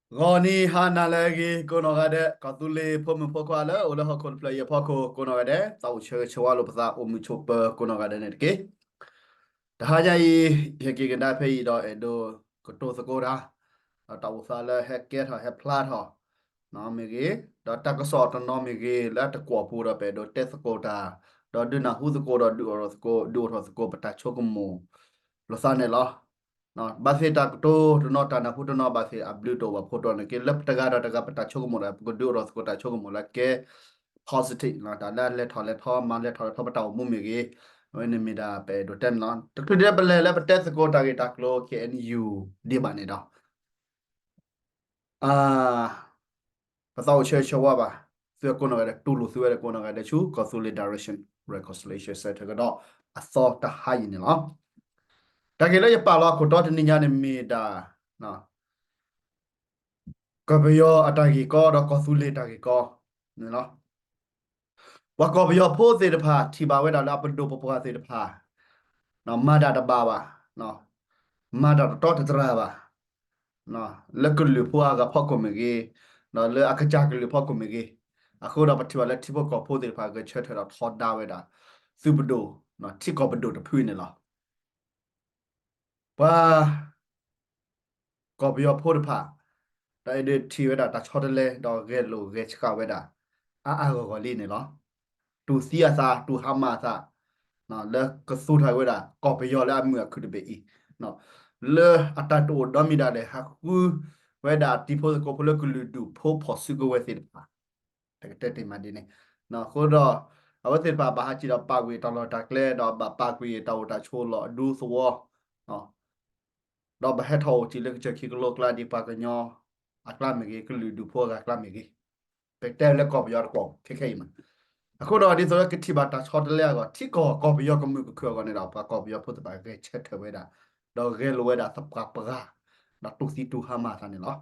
ဂီၤနံၤဟါနၤလၢအဂ့ၤ ကိးနီၢ်ဂၤဒဲး ကီၢ်သူလ့ၤဖိမုၣ်ဖိခွါလၢအိၣ်လၢဟီၣ်ခိၣ်တဖျၢၣ်အံၤအဖီခိၣ် ကိးနီၢ်ဂၤဒဲး သးအိၣ်ဆၢဂ့ၤဆၢဝါလိာ်ပသး အိၣ်မုာ်ဆိးပၢၤကိးနီၢ်ဂၤဒဲးန့ၣ်တက့ၢ်. တဟါညါအံၤ ယဟဲက့ၤကဒါဖဲအံၤဒီးအဲၣ်ဒိးကတိၤသကိးတၢ် ဒီးတၢ်အိၣ်သးလၢဟဲကဲထီၣ်ဟဲဖျါထီၣ် မ့ၢ်ဂ့ၤ, ဒီးတၢ်ကစီၣ်တနီၤမ့ၢ်ဂ့ၤ လၢတကွီၢ်ပူၤဒီးပအဲၣ်ဒိးတဲသကိးတၢ်, ဒီးဒုးနၢ်ဟူသကိးဒီးဒုးအိၣ်ထီၣ်သကိး ဒုးအိၣ်ထီၣ်သကိးပတၢ်ဆိကမိၣ်လိာ်သးန့ၣ်လီၤ. ဘၣ်သ့ၣ်တၢ်ကတိၤတနီၤ တၢ်နၢ်ဟူတနီၤ ဘၣ်သ့ၣ်အဘျုးတအိၣ်ဘၣ်ဖိတနီၤန့ၣ်က့ လၢပတဂၤဒီးတဂၤပတၢ်ဆိကမိၣ်ဒီး ပကဒုးအိၣ်ထီၣ်သကိးတၢ်ဆိကမိၣ်လၢကဲ positive တၢ်လၢအလဲၤထီၣ်လဲၤထီ မၤလဲၤထီၣ်လဲၤထီပတၢ်အိၣ်မူမ့ၢ်ဂ့ၤ, အဝဲန့ၣ်မ့ၢ်ဒၣ်ပအဲၣ်ဒိးတဲန့ၣ်လီၤ. တချုးဒ်ပလဲၤလၢပတဲသကိးတၢ်ဂ့ၢ်တၢ်ကျိၤ K N U ဒံးဘၣ်န့ၣ်ဒီး ပသးအိၣ်ဆၢဂ့ၤဆၢဝါဘၣ် သုကိးနီၢ်ဂၤဒဲး တူၢ်လိာ်သုဝဲဒၣ်ကိးနီၢ်ဂၤဒဲးဆူ ကီၢ်သူလ့ၤ Direction Reconciliation Center ကဒီးအသီတဟါအံၤန့ၣ်လီၤ. တၢ်ဂ့ၢ်လၢယပာ်လီၤအခိၣ်တီတနံၤညါန့ၣ်မ့ၢ်ဒၣ် ကီၢ်ပယီၤအတၢ်ဂ့ၢ်ကီဒီးကီၢ်သူလ့ၤတၢ်ဂ့ၢ်ကီန့ၣ်လီၤ. ပှၤကီၢ်ပယီၤဖိသ့ၣ်တဖၣ် ထံၣ်ဘၣ်ဝဲဒၣ်လၢအပဒိၣ်ပပှၢ်သ့ၣ်တဖၣ် မၤတၢ်တဘၣ်ဘၣ်, မၤတၢ်တတီတတြၢ်ဘၣ်, လၢကလုာ်ဖိအဂၤဖီခိၣ်မ့ၢ်ဂ့ၤ, ဒီးလၢအကစၢ်ကလုာ်ဖီခိၣ်မ့ၢ်ဂ့ၤ, အဃိဒီးပထံၣ်ဘၣ်လၢထံဖိကီၢ်ဖိသ့ၣ်တဖၣ် ဂဲၤဆၢထၢၣ်ဒီးထီဒါဝဲဒၣ် သုးပဒိၣ်, ထံကီၢ်ပဒိၣ်တဖုန့ၣ်လီၤ. ပှၤ ကီၢ်ပယီၤဖိတဖၣ် တၢ်အဲၣ်ဒိးထံၣ်ဝဲဒၣ်တၢ်ဆီတလဲ ဒီးဂဲၤလိာ်ဂဲၤဆှးဝဲဒၣ် အါအါဂီၢ်ဂီၢ်လံန့ၣ်လီၤ. တူၢ်သံအသး တူၢ်ဟါမၢ်အသး လၢကသူၣ်ထီၣ်ဝဲဒၣ် ကီၢ်ပယီၤလၢအမုာ်အခုၣ်တဘ့ၣ်အံၤ လၢအတၢ်တအိၣ်ဒီးမံၤဒၣ်လဲာ် ဟးဃုဝဲဒၣ်တံၤဖိသကိးဖိလၢကလုာ်ဒူၣ်ဖိဖီၣ်စုကဝဲၤသ့ၣ်တဖၣ် တကတဲတ့ၢ်မးဒ်န့ၣ်, အဃိဒီး အဝဲသ့ၣ်တဖၣ်ဘၣ်ဟးစံၣ်ဒီးပာ်ကွံာ်တၢ်လီၢ်တၢ်ကျဲ ဒီးဘၣ်ပာ်ကွံာ်တၢ်အိၣ်တၢ်ဆိးလီၢ်အဒူသဝီ ဒီးဘၣ်ဟဲထီၣ်အိၣ်စံၣ်လၢကစၢၢ်ခံကလိကျါဒ်ပှၤကညီအကျါမ့ၢ်ဂ့ၤ ကလုာ်ဒူၣ်ဖိအဂၤကျါမ့ၢ်ဂ့ၤ, ပကတဲလၢကီၢ်ပယီၤတကီၢ်ခဲခဲအံၤမး, အဃိဒီးဒ်သိးလၢကထံၣ်ဘၣ်တၢ်ဆီတလဲအဂီၢ် ထံကီၢ်ကီၢ်ပယီၤကမုာ်ကခုၣ်အဂီၢ်န့ၣ်ဒီး ပှၤကီၢ်ပယီၤဖိသ့ၣ်တဖၣ်ဂဲၤဆၢထၢၣ်ဝဲဒၣ်, ဒီးဂဲၤလိာ်ဝဲဒၣ်သပှၢ်ပှၢ်, ဒီးတူၢ်သံတူၢ်ဟါမၢ်အသးန့ၣ်လီၤ.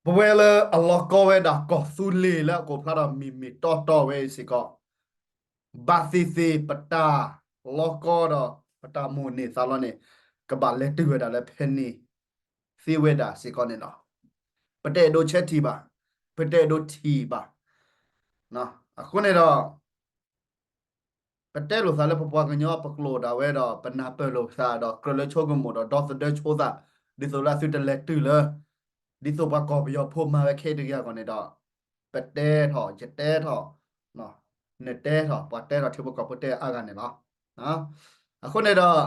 ပဝဲလၢအလီၤကီဝဲဒၣ်ကီၢ်သူလ့ၤလၢအကိးဖျါဒီးမံၤမ့ၢ်တီတီဝဲအံၤစ့ၢ်ကီး, ဘၣ်သ့ၣ်သ့ၣ်ပတၢ်လီၤကီဒီးပတၢ်မိၣ်န့ၢ်သးလီန့ၣ် ကဘၣ်လဲၤတုၤဝဲဒၣ်လၢဖဲန့ၣ်သ့ဝဲဒၣ်စ့ၢ်ကီးန့ၣ်လီၤ. ပတအဲၣ်ဒိးဆၢထံၣ်ဘၣ်, ပတအဲၣ်ဒိးထံၣ်ဘၣ်. အဃိန့ၣ်ဒီး ပတဲလိာ်သးလၢပပှၤကညီပကျိာ်ဒၣ်ဝဲဒီး ပနၢ်ပၢၢ်လိာ်ပသးဒီးကြၢးလၢဆိကမိၣ်ဒီးဒီသဒၢဆိသး, ဒ်သိးလၢအသုတလဲၤတုၤလၢ ဒ်သိးပှၤကီၢ်ပယီၤဖိမၤဝဲခဲအံၤတဂ့ၤအဂီၢ်န့ၣ်ဒီး ပတဲထီၣ် ယတဲထီၣ် နတဲထီၣ် ပှၤတဲထီၣ်ထံဖိကီၢ်ဖိတဲအါဂၤန့ၣ်လီၤ. အဃိန့ၣ်ဒီး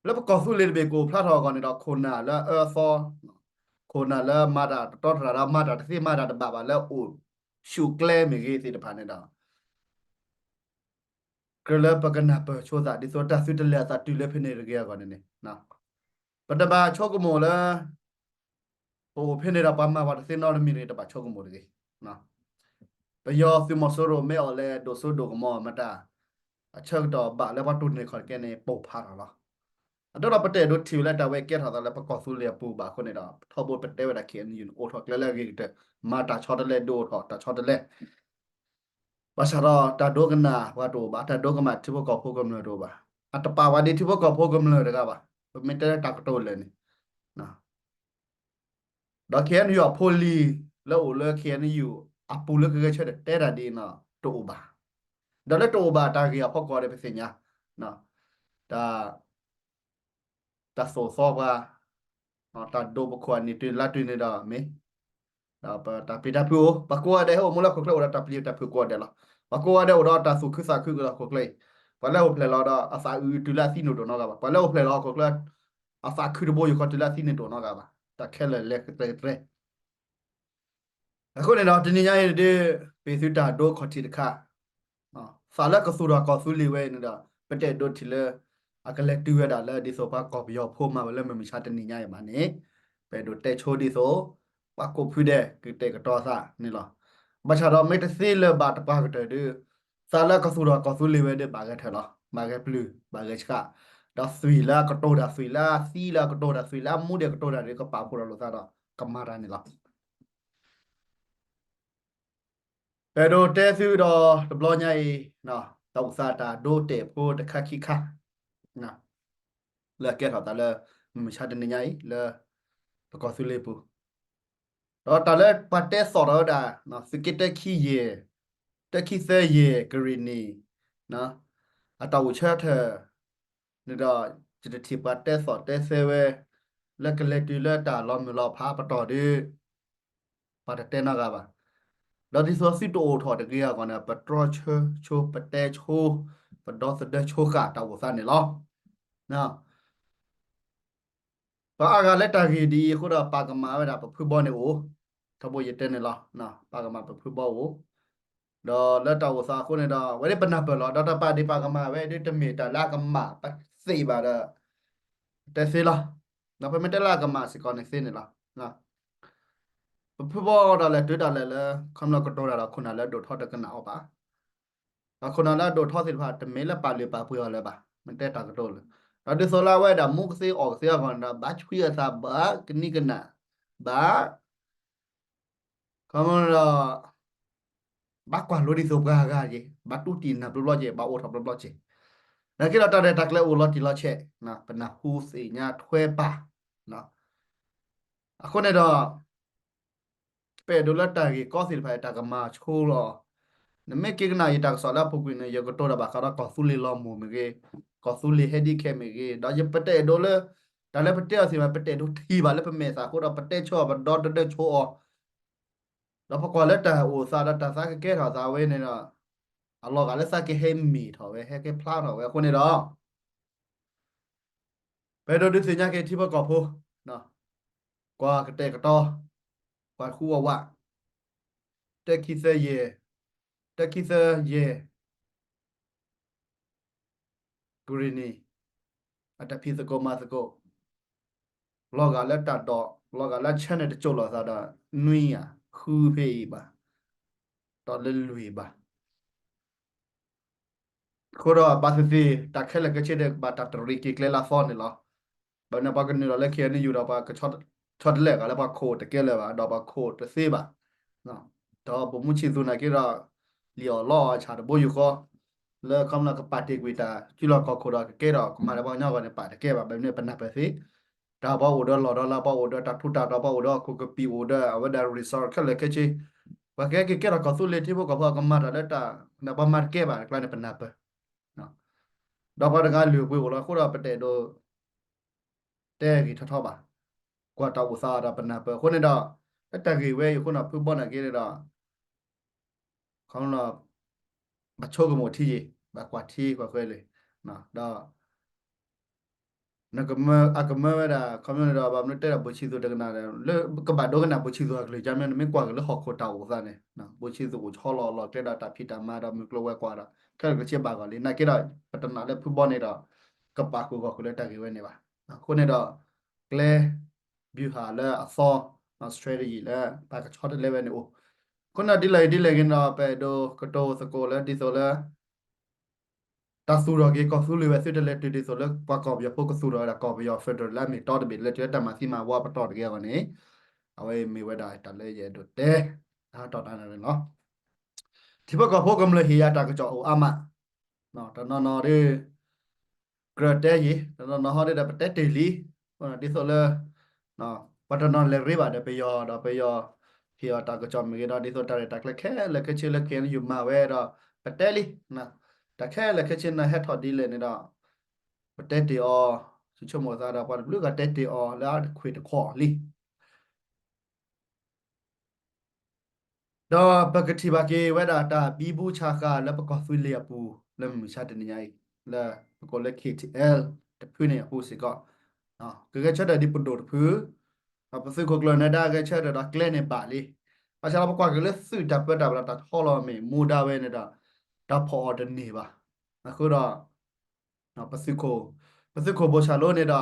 လၢပကီၢ်သူလ့ၤတဘ့ၣ်ကအိၣ်ဖျါထီၣ်အဂီၢ်န့ၣ်ဒီး ခိၣ်နၢ်လၢအအၢအသီ, ခိၣ်နၢ်လၢမၤတၢ်တတီတတြၢ်ဒီး မၤတၢ်တသ့မၤတၢ်တဘၣ်ဘၣ်လၢအိၣ်ဆူၣ်ကျဲမ့ၢ်ဂ့ၤသ့ၣ်တဖၣ်န့ၣ်ဒီး ကြၢးလၢပကနၢ်ပၢၢ်ဆိသး ဒ်သိးတၢ်သုတလဲၤအသးတုၤလၢဖဲန့ၣ်တဂ့ၤအဂီၢ်န့ၣ်န့ၣ်, ပတဘၣ်ဆိကမိၣ်လၢ ပအိၣ်ဖဲန့ၣ်ဒီးပှၤမၤပှၤတသ့နီတမံၤတဂ့ၤ တဘၣ်ဆိကမိၣ်တဂ့ၤ. ပယီၤသုးမီၤစိရိၤမ့ၢ်အီၤလဲၤဒိၣ်စိဒိၣ်ကမီၤမတၤ အဆၢကတီၢ်ဘၣ်လၢပှၤတိၢ်န့ၢ်ခီၣ်တကဲန့ၣ် ပိၢ်ဖးထီၣ်လီၤ. အဒိဒီးပတအဲၣ်ဒိးထံၣ်ဝဲလၢတၢ်ဝဲကဲထီၣ်သးလၢပကီၢ်သူလ့ၤအပူၤဘၣ်အဃိန့ၣ်ဒီး ထီဘိပတဲဝဲဒၣ် K N U န့ၣ် အိၣ်ထီၣ်ကျဲလၢအဂ့ၤကတၢၢ် မၤတၢ်ဆီတလဲ ဒုးအိၣ်ထီၣ်တၢ်ဆီတလဲ ဘၣ်ဆၣ်ဒီးတၢ်ဒိကနၣ်ပှၤတအိၣ်ဘၣ်, တၢ်ဒိကနၣ်ထံဖိကီၢ်ဖိကမျၢၢ်တအိၣ်ဘၣ်. အတပာ်ဝဲဒ်ထံဖိကီၢ်ဖိကမျၢၢ်တဂၤဘၣ်. ပမ့ၢ်တဲလၢတၢ်ကတိၤလၢာ်န့ၣ်, ဒီး K N U အဖိလံၤလၢအိၣ်လၢ K N U အပူၤလၢကဂဲၤဆၢထၢၣ်တဲတၢ်ဒ်န့ၣ် တအိၣ်ဘၣ်. ဒီးလၢတအိၣ်ဘၣ်တၢ်ဂ့ၢ်အဖီခိၣ်ဒီးပသ့ၣ်ညါ တၢ် တၢ်သိၣ်သီပှၤ, တၢ်ဒိပခိၣ်အနံၣ်တုၤလါတုၤန့ၣ်ဒီးမ့ၢ်, ဒီးပတၢ်ပျံၤတၢ်ဖုးအိၣ်, ပှၤကိးဂၤဒဲးဟဲအိၣ်မူလၢဟီၣ်ခိၣ်ချၢအိၣ်ဒီးတၢ်ပျံၤတၢ်ဖုးကိးဂၤဒဲးလီၤ. ပှၤကိးဂၤဒဲးအိၣ်ဒီးတၢ်သူၣ်ခုသးခုလၢဟီၣ်ခိၣ်ချၢအံၤ, ပှၤလၢအိၣ်ဖျဲၣ်လီၤဒီးအသးအုးတုၤလၢအသံန့ၣ်တအိၣ်နီတဂၤဘၣ်. ပှၤလၢအိၣ်ဖျဲၣ်လီၤဟီၣ်ခိၣ်ချၢ အသးခုတဘိယူၢ်ဃီတုၤလၢအသံန့ၣ်တအိၣ်နီတဂၤဘၣ်. တၢ်ခဲလၢာ်လဲၤကတြဲကတြဲ အဃိန့ၣ်ဒီး တနံၤညါအံၤဒ် ပ့ၢ်သုတၢ်ဒိခီၣ်ထံးတခါ, သးလၢကသူၣ်ထီၣ်ကီၢ်သူလ့ၤဝဲအံၤန့ၣ်ဒီး ပတအဲၣ်ဒိးထံၣ်လၢ အကလဲၤတုၤဝဲဒၣ်လၢဒ်သိးပှၤကီၢ်ပယီၤဖိမၤဝဲလၢမုၢ်မဆါတနံၤညါအံၤဘၣ်န့ၣ်, ပအဲၣ်ဒိးတဲဆိဒ်သိး ပှၤကိးဖုဒဲး ကတဲာ်ကတီၤသးန့ၣ်လီၤ. ဘၣ်ဆၣ်ဒီးမ့ၢ်တသ့လၢၤဘၣ်တပှၤကတၢၢ်ဒီး သးလၢကသူၣ်ထီၣ်ကီၢ်သူလ့ၤဝဲဒီး ဘၣ်ဂဲၤထၢၣ်လီၤ, ဘၣ်ဂဲၤပျုၤ ဘၣ်ဂဲၤဆှး, ဒီးသွံၣ်လၢအကတိၤတၢ် သွံၣ်လၢအသံလၢအကတိၤတၢ် သွံၣ်လၢအမူဒံးအကတိၤတၢ်ဒီး ကပာ်ဖှိၣ်ထီၣ်လိာ်သးဒီး ကမၤတၢ်န့ၣ်လီၤ. ပအဲၣ်ဒိးတဲသုဒီးတဘျီညါအံၤ, တၢ်အိၣ်သးတၢ်ဒိတဲာ်ဖိတခါခံခါ, လၢကဲထီၣ်သးလၢ မုၢ်မဆါတနံၤညါအံၤ လၢပကီၢ်သူလ့ၤပူၤ ဒီးတၢ်လၢပှၤတဲသီၣ်ထီၣ်ဝဲဒၣ် သုးက့တၢခံယဲၢ်, တၢခံသၢယဲၢ် ကရ့ၣ်နံၣ် အတၢ်အိၣ်ဆၢထၢၣ်န့ၣ်ဒီး ယတထံၣ်ပှၤတဲသီၣ်တဲသဲဝဲ လၢကလဲၤတုၤလၢတၢ်လီၤမုၢ်လီၤဖးပတီၢ်ဒီး ပှၤတတဲနီတဂၤဘၣ်. ဒီးဒ်သိးသုတအိၣ်ထီၣ်တဂ့ၤအဂီၢ်န့ၣ် ပတြီဆၢဆိ ပတဲဆိ ပဒီသဒၢဆိဃာ်တၢ်အိၣ်သးန့ၣ်လီၤ. ပှၤအါဂၤလၢတၢ်ဂ့ၢ်ဒ်အံၤအဃိဒီး ပာ်ကမၣ်ဝဲဒၣ်ပဖုဘီန့ၣ်အိၣ်, ထီဘိယတဲန့ၣ်လီၤ. ပာ်ကမၣ်ပဖုဘီအိၣ်, ဒီးလၢတၢ်အိၣ်သးအဃိန့ၣ်ဒီး ဝဲဒၣ်ပနၢ်ပၢၢ်လီၤ. ဒီးတၢ်ပာ်ဒ့ၣ်ပာ်ကမၣ်ဝဲဒၣ် တမ့ၢ်တၢ်လၢအကမၣ်ပသ့ဘၣ်ဒီး တဲသ့လီၤ. ဒီးပမ့ၢ်တဲလၢအကမၣ်စ့ၢ်ကီးန့ၣ်သ့န့ၣ်လီၤ. ပဖုဘီဒီးလဲၤတုၤဒၣ်လဲာ်လၢ ခီဖျိကတိၤတၢ်ဒီးခိၣ်နၢ်လၢအဒိၣ်ထီတကနၣ်အီၤဘၣ်. ဒီးခိၣ်နၢ်လၢအဒိၣ်ထီသ့ၣ်တဖၣ် တမ့ၢ်လၢပာ်လုၢ်ပာ်ပှ့ၤအီၤလၢၤဘၣ်, မ့ၢ်တဲတၢ်ကတိၤလၢၤ. ဒီးဒ်သိးလၢအဝဲဒၣ်မူကသ့အီၣ်ကသ့အဂီၢ်န့ၣ်ဒီး ဘၣ်ဆှံအသး ဘၣ်ကနံကနၣ် ဘၣ် ခီဖျိဒီး ဘၣ်ကွၢ်လိဒ်သိးပှၤဂၤက့ၤ, ဘၣ်တူၢ်တံၢ်နၢ်ဘျီဘျီက့ၤ, ဘၣ်အိၣ်ထီၣ်ဘျီဘျီက့ၤ. နာ်က့ဒီးတၢ်ရဲၣ်တၢ်ကျဲၤအိၣ်လီၤတံၢ်လီၤဆဲး, ပနၢ်ဟူသ့ၣ်ညါထွဲပာ်. အဃိန့ၣ်ဒီး ပအဲၣ်ဒိးလၢတၢ်ဂ့ၢ်ကီသ့ၣ်တဖၣ်အံၤ တၢ်ကမၤဆိလီၤ. နမ့ၢ်က့ၤကနၣ်ယတၢ်ကစီၣ်လၢအပူၤကွံာ်န့ၣ် ယကတိၤတၢ်ဘၣ်ဃးဒီးကီၢ်သူလ့ၤလီၤမိၢ်မ့ၢ်ဂ့ၤ, ကီၢ်သူလ့ၤဟဲဒ်ခဲမ့ၢ်ဂ့ၤ, ဒီးယပတအဲၣ်ဒိးလၢ တၢ်လၢပတဲအီၤသ့ၣ်တဖၣ် ပတအဲၣ်ဒိးထံၣ်ဘၣ်လၢပမဲာ်သးအဃိဒီး ပတဲဆိအီၤ ပဒီတဒၢဆိအီၤ, ဒီးပကွၢ်လၢတၢ်အိၣ်သးဒီးတၢ်သးကကဲထီၣ်သးဝဲန့ၣ်ဒီး အလီၤဂာ်လၢသးကဟဲမ့ၢ်ထီၣ်ဝဲ ဟဲကဲဖျါထီၣ်ဝဲအဃိန့ၣ်ဒီး ပအဲၣ်ဒိးဒုးသ့ၣ်ညါက့ၤထံဖိကီၢ်ဖိ, ကွၢ်ကတဲာ်ကတီၤ, ကွၢ်ဃူဝးဝး, တၢခံသၢယဲၢ်, တၢခံသၢယဲၢ် ကရ့ၣ်နံၣ် အတၢ်ဖံးသကိးမၤသကိး, လီၤဂာ်လၢတၢ်ဒိး, လီၤဂာ်လၢဆၢန့ၣ်တကၠိလိာ်သးဒီး နွံဧါ, ဃုဖဲအံၤဘၣ်, ဒီးလၢလွံၢ်ဘၣ်. အဃိဒီးဘၣ်သ့ၣ်သ့ၣ် တၢ်ခဲလၢာ်ခဲဆ့ဒီး ဘၣ်တၢ်တရံးက့ၤကျဲလၢအသီန့ၣ်လီၤ. ဘၣ်မနုၤပှၤကနုာ်လီၤလၢ ခ့ၣ်အဲၣ်ယူၣ် ဒီးပှၤကဆီတလဲအဂၤလၢပှၤခိၣ်တကဲလၢၤဘၣ်, ဒီးပှၤခိၣ်တသ့ဘၣ်. ဒီးပိာ်မုၣ်ဆံးသူၣ်နာ်က့ဒီး လံၣ်အီၣ်လီအီၣ်အဆၣ်တဘိယူၢ်ဃီ, လၢခီဖျိကပာ်တ့ၢ်ကွံာ်တၢ်စုလီၢ်ခီၣ်ခိၣ်ဒီးကကဲထီၣ်ကမၤလၢပှၤကညီအဂီၢ်န့ၣ် ပာ်တကဲဘၣ်. ဘၣ်မနုၤပနၢ်ပၢၢ်သ့, တၢ်ပှၤအိၣ်ဒီးလီၢ်ဒီးလၢ ပှၤအိၣ်ဒီးတၢ်ထူးတၢ်တီၤ ပှၤအိၣ်ဒီးဟီၣ်ခိၣ်ကပံာ် အိၣ်ဒီးအဝဲဒၣ် resort ခဲလၢာ်ခဲဆ့, ပှၤကဟဲက့ၤကဲထီၣ်ကီၢ်သူလ့ၤထံဖိကီၢ်ဖိအကမၤတၢ်လၢတၢ် ပှၤမၤတကဲဘၣ်အကျါန့ၣ် ပနၢ်ပၢၢ်. ဒီးပှၤတဂၤလုၢ်ပှ့ၤအိၣ်လီၤအဃိဒီး ပတအဲၣ်ဒိး တဲဂ့ၤထီထီဘၣ်. ကွၢ်တၢ်အိၣ်သးဒီးပနၢ်ပၢၢ်အဃိန့ၣ်ဒီး လၢတၢ်ဂ့ၢ်ဝဲအံၤအဃိန့ၣ် ဖုဘီနာ်က့န့ၣ်ဒီး ခီဖျိ ဘၣ်ဆိကမိၣ်ထံယံၤ ဘၣ်ကွၢ်ထံကွၢ်ဃၢလံ, ဒီး နကမၢအကမၢဝဲဒၣ် ခီဖျိန့ၣ်ဒီး ဘၣ်မနုၤတဲဒီး ဘိၣ်ဆံးသူၣ်တကနၣ်ဒီး လၢကဘၣ်ဒိကနၣ်ဘိၣ်ဆံးသူၣ်အကလုၢ်ကမၢန့ၣ် မ့ၢ်ကွၢ်က့ၤလၢဟီၣ်ခိၣ်တၢ်အိၣ်သးန့ၣ် ဘိၣ်ဆံးသူၣ်အိၣ်ဆီလီၤလီၤကျဲဒီးတၢ်ဖံးတၢ်မၤဒီးမုၢ်ကျိၤဝဲၤကွာ်ဒီး ခဲလၢာ်ခဲဆ့ဘၣ်ဂီၢ်လံ. နာ်က့ဒီး ပတနာ်လၢဖုဘီန့ၣ်ဒီး ကပာ်ဃုာ်ဂီၢ်ဃုာ်လၢတၢ်ဂ့ၢ်ဝဲန့ၣ်ဘၣ်. အဃိန့ၣ်ဒီး ကျဲ ဗျူဟာ လၢအသီ strategy လၢပှၤကဆီတလဲဝဲန့ၣ်အိၣ်. အဃိန့ၣ်ဒီး ဒ်လဲၣ်ဂ့ၤဒ်လဲၣ်ဂ့ၤန့ၣ်ဒီး ပအဲၣ်ဒိးကတိၤသကိးလၢဒ်သိးလၢ တၢ်သူၣ်ထီၣ်က့ၤကီၢ်သူလ့ၤဝဲသုတလဲၤတုၤဒ်သိးလၢပှၤကီၢ်ပယီၤဖိကသူၣ်ထီၣ်ဝဲဒၣ်ကီၢ်ပယီၤ federal လၢအမ့ၢ်တီတဘ့ၣ်လၢတုၤလၢတၢ်မၤသံမၤဝီပတီၢ်တဂ့ၤအဂီၢ်န့ၣ် အဝဲမ့ၢ်ဝဲဒၣ်တၢ်လၢယအဲၣ်ဒိးတဲ တၢ်တီၢ်တၢ်န့ၣ်လီၤ. ထံဖိကီၢ်ဖိကမျၢၢ်ဟ့ၣ်ယၤတၢ်ကစီၣ်အိၣ်အါမး, တနီၤနီၤဒီး ကြၢးတဲယံၤ တနီၤနီၤဟီဒီးပတဲတ့ၢ်လံ, ဒ်သိးလၢ ပှၤတနီၤလဲၤရ့ဘၣ်ဒီးပယီၤဒီးပယီၤ ဟ့ၣ်အီၤတၢ်ကစီၣ်မ့ၢ်ဂ့ၤဒီး ဒ်သိးတၢ်ရဲၣ်တၢ်ကျဲၤခဲလၢာ်ခဲဆ့လၢ ခ့ၣ်အဲၣ်ယူၣ် မၤဝဲဒီး ပတဲလံ, တၢ်ခဲလၢာ်ခဲဆ့န့ၣ်ဟဲထီၣ်ဒ်လဲၣ်န့ၣ်ဒီး ပတဲတ့ၢ်အီၤ, ဆိကမိၣ်သးဒီးပှၤတဘျုးဂၤတဲတ့ၢ်အီၤလၢအခွ့ၣ်တခီလံ. ဒီးပကထံၣ်ဘၣ်က့ၤဝဲဒၣ်တၢ်ဘံဘူဆးဃာ်လၢပကီၢ်သူလ့ၤအပူၤ လၢမုၢ်မဆါတနံၤညါအံၤ လၢပကိးလၢ ခ့ၣ်ထံၣ်အဲၣ် တဖုန့ၣ်အပူၤစ့ၢ်ကီး, ကဂဲၤဆၢထၢၣ်ဒ်ပဒိၣ်တဖု, ပသုးခိၣ်ကျၢၢ်နၢၤဒါဂဲၤဆၢထၢၣ်ဒီးကျဲန့ၣ်ဘၣ်လံ. ဘၣ်ဆၣ်ဒီးပကွၢ်က့ၤလၢသုးတၢ်ပၢတၢ်ပြးတၢ်ထီလီၤမ့ၢ်မူဒါဝဲန့ၣ်ဒီး တၢ်ဖီၣ်အီၤတန့ၢ်ဘၣ်. အဃိဒီး ပသုးခိၣ်, ပသုးခိၣ်ဘိၣ်ဆၣ်လိန့ၣ်ဒီး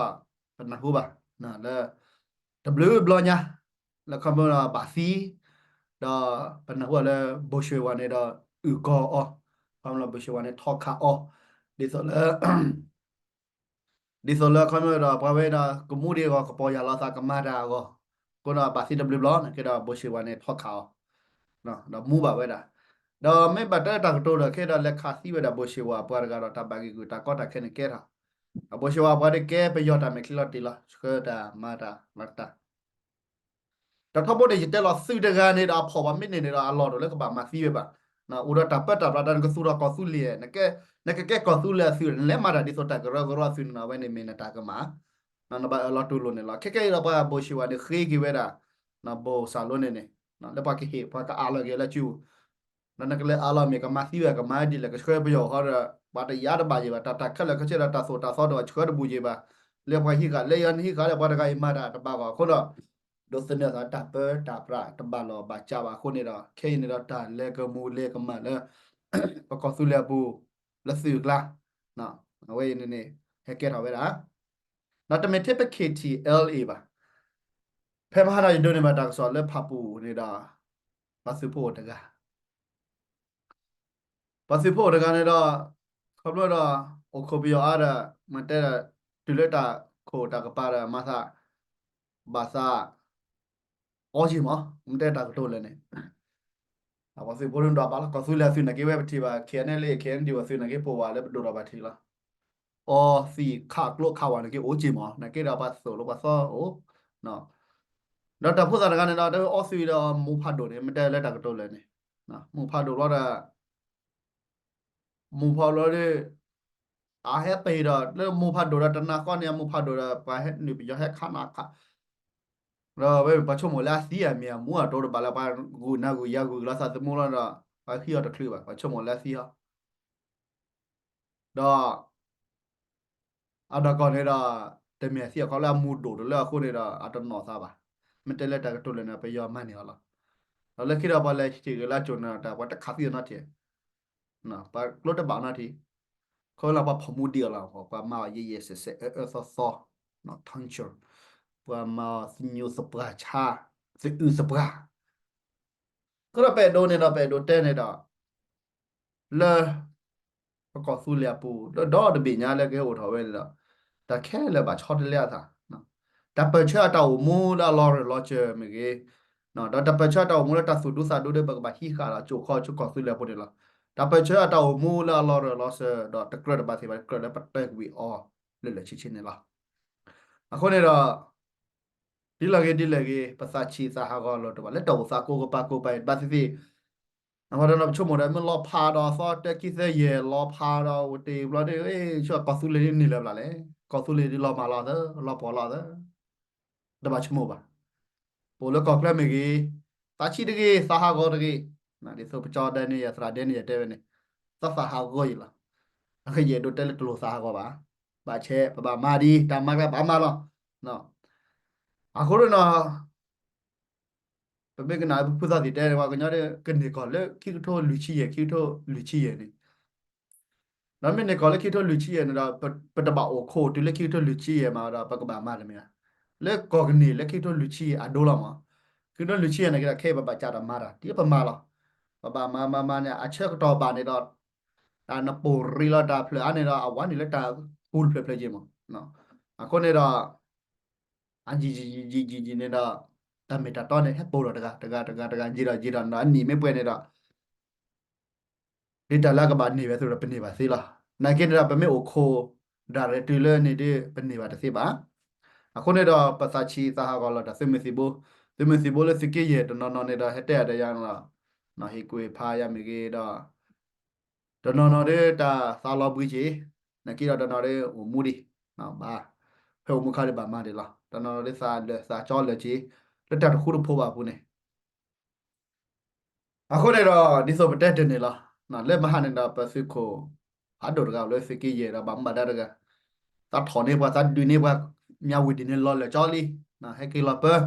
ပနၢ်ဟူဘၣ်, လၢ တဘျုးဘျီညါ လၢခီဖျိဘၣ်သံ, ဒီးပနၢ်ဟူဘၣ်လၢ ဘိၣ်ၡ့ၣ်ဝၣ်န့ၣ်ဒီး အုၣ်ကီၤအီၤ, ခီဖျိဘိၣ်ၡ့ၣ်ဝၣ်န့ၣ်ထီၣ်ခးအီၤ, ဒ်သိးလၢ ဒ်သိးလၢခီဖျိဒီးပှၤဝဲဒီး ကမူဒံးအဂီၢ် ကပီၤယၢ်လီၤသးကမၤတၢ်အဂီၢ်, အဃိဒီးဘၣ်သံတဘျုးဘျီန့ၣ်က့ဒီး ဘိၣ်ၡ့ၣ်ဝၣ်န့ၣ်ထီၣ်ခးအီၤ, ဒီးမူဘၣ်ဝဲဒၣ်, ဒီးမ့ၢ်ဘၣ်တၢ်တၢ်ကတိၤဒီးခဲဒီး လဲၤခးသံဝဲဒၣ်ဘိၣ်ၡ့ၣ်ဝၣ်ပှၤတဂၤဒီး တၢ်ဘၣ်ဂံၢ်ဂုာ်တၢ်ကီတၢ်ခဲန့ၣ်ကဲထီၣ်, အဘိၣ်စ့ဝါပှၤဒ်ကဲပယီၤတၢ်မဲာ်ချံလီၤတံၢ်လီၤ ဆှၢတၢ်မၤတၢ်လီၤတံၢ် ဒီးထီဘိန့ၣ် ယတဲလီၤသုးတဂၤန့ၣ်ဒီး အဖီၣ်ပှၤမ့ၢ်န့ၢ်န့ၣ်ဒီး အလီၢ်တအိၣ်လၢကဘၣ်မၤသံဝဲဘၣ်. အိၣ်ဒီးတၢ်ပၢတၢ်ပြးဒီး နကသူၣ်ထီၣ်ကီၢ်သူလ့ၤ, နကကဲကီၢ်သူလ့ၤအသုး နလဲၤမၤတၢ်ဒ်သိးတၢ်ကရၢကရိအသုးန့ၣ် အဝဲန့ၣ်မ့ၢ်နတၢ်ကမၣ်, နဘၣ်အၢၣ်လီၤတူၢ်လိာ်န့ၣ်လီၤ. ခဲကဲအံၤဒီးပှၤဘိၣ်စ့ဝါန့ၣ် ဃ့က့ၤဝဲဒၣ် ဘိၣ်စၢ်လိန့ၣ်န့ၣ် လၢပှၤကဟ့ၣ် ပှၤကအးလီၤက့ၤလၢစု ဒီးနကလဲၤအးလီၤမ့ၢ်ကမၤသံဝဲကမၤဒ်လဲၣ် ကဆှၢပယီၤဃီဒီး ပှၤတယာ်တဘၣ်ယံၤဘၣ် တၢ်တၢ်ခဲလၢာ်ခဲဆ့ဒီးတၢ်သိၣ်တၢ်သီဒီး ဆှၢတဘူးယံၤဘၣ်. လၢပှၤဟံးဃာ်လၢယၤနဟံးဃာ်လၢပှၤတဂၤအံၤမၤတၢ်တဘၣ်ဘၣ်အဃိဒီး ဒိးသန့ၤသးတၢ်ပၢတၢ်ပြးတဘၣ်လီၤဘၣ်စးဘၣ်အဃိန့ၣ်ဒီး ခဲအံၤန့ၣ်ဒီးတၢ်လဲၤကမူၤလဲၤကမၣ်လၢ ပကီၢ်သူလ့ၤအပူၤ လၢသုးကျါ အဝဲအံၤန့ၣ်န့ၣ် ဟဲကဲထီၣ်ဝဲဒၣ် ဒီးတမ့ၢ်ထဲပ K T L A ဘၣ်. ဖဲမဟါဒီးယဒိးန့ၢ်ဘၣ်တၢ်ကစီၣ်လၢဖၣ်ပူၣ်န့ၣ်ဒီး ပှၤသုးဖိအိၣ်တဂၤ ပှၤသုးဖိအိၣ်တဂၤန့ၣ်ဒီး ခီဖျိဒီး အိၣ်ခိးပယီၤအါဒီး မ့ၢ်တဲဒီး တုၤလၢတၢ်ခိၣ်တၢ်ကပၤဒီး မၤသး ဘၣ်သး အီက့ၤမး မ့ၢ်တဲတၢ်ကတိၤလၢာ်န့ၣ် ပှၤသုးဖိဒိၣ်ဒွးဘၣ်လီၤ ကီၢ်သူလ့ၤအသုးနာ်က့ဝဲပထံၣ်ဘၣ် K N L A K N D O အသုးနာ်က့ပိာ်ဝဲလၢပဒိၣ်ထီၣ်ဘၣ်ထံးလီၤ. အီသံးခးကျိခးဝးနာ်က့အိၣ်က့ၤမး နာ်က့ဒီးပှၤသိၣ်လိပှၤသီအိၣ် ဒီးတၢ်ဖိသၣ်တဂၤန့ၣ်ဒီး တအီသံးဒီးမူဖးဒိၣ်န့ၣ် မ့ၢ်တဲလၢတၢ်ကတိၤလၢာ်န့ၣ် မူဖးဒိၣ်ဘျီဒီး မူဖးဒိၣ်ဘျီဒီး အဟဲပ့ၤဒီး လၢမူဖးဒိၣ်ဒီးတနၤဃီန့ၣ် အမူဖးဒိၣ်ဒီး ပှၤဟဲနုာ်ပယီၤဟဲခးနၤခး ဒီးဝဲပှၤဆိကမိၣ်လၢအသံအမ့ၢ်အမူအတိၤတဘၣ်လၢပှၤဂုာ်နၤဂုာ်ယၤဂုာ်လီၤသးသမူလီၤဒီး ပှၤဟံးအီၤတချုးဘၣ် ပှၤဆိကမိၣ်လၢအသံအီၤ ဒီး အဒီကီၢ်န့ၣ်ဒီး တမ့ၢ်အသံအခီလၢအမူဒိၣ်တလၢအဃိန့ၣ်ဒီး အတနီၣ်သးဘၣ်. မ့ၢ်တဲလၢတၢ်ကတိၤလၢာ်န့ၣ် ပယီၤမၤန့ၢ်အီၤလီၤ. ဒီးလၢခံဒီးပှၤလဲၤဟံးက့ၤလၢအကိာ်န့ၣ်ဒီး ပှၤတခးသံအီၤနီတထံၣ် ပှၤကျိတဘၣ်နီတထံၣ် ခီလၢပှၤဖီၣ်မူဒံးအီၤလီၤ ပှၤမၤအီၤယဲၢ်ယဲၢ်စဲးစဲးအၢအၢသီသီ torture ပှၤမၤအီၤသညူးသပှၢ်ဆါ သအုးသပှၢ် အဃိဒီးပအဲၣ်ဒိးန့ၣ်ဒီး ပအဲၣ်ဒိးတဲန့ၣ်ဒီး လၢ ပကီၢ်သူလ့ၤအပူၤ လၢဒီတဘ့ၣ်ညါလၢကဟဲအိၣ်ထီၣ်ဝဲန့ၣ်ဒီး တၢ်ခဲလၢာ်ဘၣ်ဆီတလဲအသး တၢ်ပၢၢ်ဆၢအတၢ်အိၣ်မူလၢအလီၤရၢၢ်လီၤစၢၤမ့ၢ်ဂ့ၤ, ဒီးတၢ်ပၢၢ်ဆၢအတၢ်အိၣ်မူလၢတၢ်သူၣ်ဒူသးဒူဒီး ပကဘၣ်ဟံးဃာ်ဒီးကၠိၣ်ခီဆူကီၢ်သူလ့ၤအပူၤန့ၣ်လီၤ. တၢ်ပၢၢ်ဆၢအတၢ်အိၣ်မူလၢအလီၤရၢၢ်လီၤစၢၤ ဒီးတကြၢးတဘၣ်သ့ၣ်ဘၣ် ကြၢးလၢပတၢ်ကွံာ်အီၤလၢလၢာ်ဆ့ဆ့န့ၣ်လီၤ. အဃိန့ၣ်ဒီး ဒ်လဲၣ်ဂ့ၤဒ်လဲၣ်ဂ့ၤ ပသးဆံးသးဟးဂီၤလီၤတဘၣ် လၢတၢ်အိၣ်သးကိးကပၤကိးပၤအံၤ ဘၣ်သ့ၣ်သ့ၣ် အဝဲဒီးပဆိကမိၣ်ဒီး မ့ၢ်လီၤဖးဒီးသီတဲခံသၢယဲၢ် လီၤဖးဒီးဝတ့ၢ်ဘျီဒ် ဆူကီၢ်သူလ့ၤဒ်န့ၣ်လၢၤဘၣ်လဲၣ်, ကီၢ်သူလ့ၤဒ်လီၤမၢ်လီၤသၢ လီၤပှီၢ်လီၤသၢ တဘၣ်ဆိကမိၣ်ဘၣ်. ပအိၣ်လၢကီၢ်ချၢမ့ၢ်ဂ့ၤ, သးဆံးတဂ့ၤ, သးဟးဂီၤတဂ့ၤ, ဒ်သိးပကၠီဒဲန့ၣ်ယဲ သရၣ်ဒဲန့ၣ်ယဲတဲဝဲန့ၣ်, သးသးဟးဂီၤယံၤလီၤ. ယအဲၣ်ဒိးတဲလၢတလိၣ်သးဟးဂီၤဘၣ်. ဘၣ်ဆဲး ပဘၣ်မၤဒ် တၢ်မၤကျါပဘၣ်မၤလီၤ. အဃိန့ၣ်ဒီး ပမ့ၢ်ကနၣ်ပဖုသးသ့ၣ်တဲန့ၣ် ပှၤကညီဒ် ကန့ၢ်ကီၢ်လၢခံကထိလွံၢ်ဆံယဲၢ် ခံကထိလွံၢ်ဆံယဲၢ်န့ၣ် ဒီးမ့ၢ်န့ၢ်ကီၢ်လၢခံကထိလွံၢ်ဆံယဲၢ်န့ၣ်ဒီး ပတဘၣ်အိၣ်ခိးတုၤလၢခံကထိလွံၢ်ဆံယဲၢ်မးဒီး ပကဘၣ်မၤတမံၤဧါ. လၢကီၢ်ကန့ၢ်လၢခံကထိလွံၢ်ဆံအဒိလီၤမး. ခံကထိလွံၢ်ဆံယဲၢ်န့ၣ်က့ဒီး ခဲအံၤပဘၣ်ကးတၢ်မၤတၢ် ဒ်ပမၤလီၤ. ပဘၣ်မၤမၤမၤန့ၣ် အဆၢကတီၢ်ဘၣ်န့ၣ်ဒီး နပိာ်ရံလီၤတၢ်ဖျၢၣ်အါန့ၣ်ဒီး အဝဲန့ၣ်လၢတၢ်ပူၤတဖျၢၣ်ဖျၢၣ်က့မး. အဃိန့ၣ်ဒီး အယံာ်ယံာ်ယံာ်ယံာ်ယံာ်န့ၣ်ဒီး တၢ်မ့ၢ်တၢ်တီန့ၣ် ဟဲပိာ်ဒီးတဂၤတဂၤတဂၤတဂၤ ယံာ်ဒီးယံာ်ဒီး အနံၣ်မ့ၢ်ပှဲၤန့ၣ်ဒီး ဒ်တၢ်လၢအကဘၣ်န့ၢ်ဝဲအသိးဒီး ပန့ၢ်ဘၣ်သ့လီၤ. နာ်က့န့ၣ်ဒီး ပမ့ၢ်အိၣ်ခိး ဒၣ်ရဲၣ်တုၤလၢန့ၣ်ဒီး ပန့ၢ်ဘၣ်တသ့ဘၣ်. အဃိန့ၣ်ဒီး ပသးဆံးသးဟးဂီၤလီၤတၢ်သုးမုၢ်သံၣ်ဘိ, သုးမုၢ်သံၣ်ဘိလၢသုးက့ယဲၢ်တနီၤနီၤန့ၣ်ဒီး ဟဲတဲအါဒီးယၤန့ၣ်လီၤ. ဟ့ၣ်ကူၣ်ဖးယၤမ့ၢ်ဂ့ၤဒီး တနီၤနီၤဒီးတၢ်သးလီၤဘှံးက့ၤ, နာ်က့ဒီးတနီၤဒီးအိၣ်မူဒံး, ဘၣ်, ဖဲအိၣ်မူခါဒီးဘၣ်မၤဒံးလီၤ. တနီၤနီၤဒီးသးလၢာ်သးကၠီလၢာ်က့ၤ, လၢတၢ်တဃူတဖိးဘၣ်အပူၤန့ၣ် အဃိန့ၣ်ဒီး ဒ်သိးပတဲတ့ၢ်န့ၣ်လီၤ. လၢမဟါန့ၣ်ဒီး ပသုးခိၣ်ဖးဒိၣ်တဂၤအိၣ်လၢသုးက့ယဲၢ်ဒီး ဘၣ်မူဘၣ်ဒါတဂၤ, သးထီၣ်န့ၢ်ပှၤ သးဒုးန့ၢ်ပှၤ, မၠးဝံၤဒ်န့ၣ်လီၤလၢာ်ကၠီလံ, ဟဲက့ၤလီၤပၢ,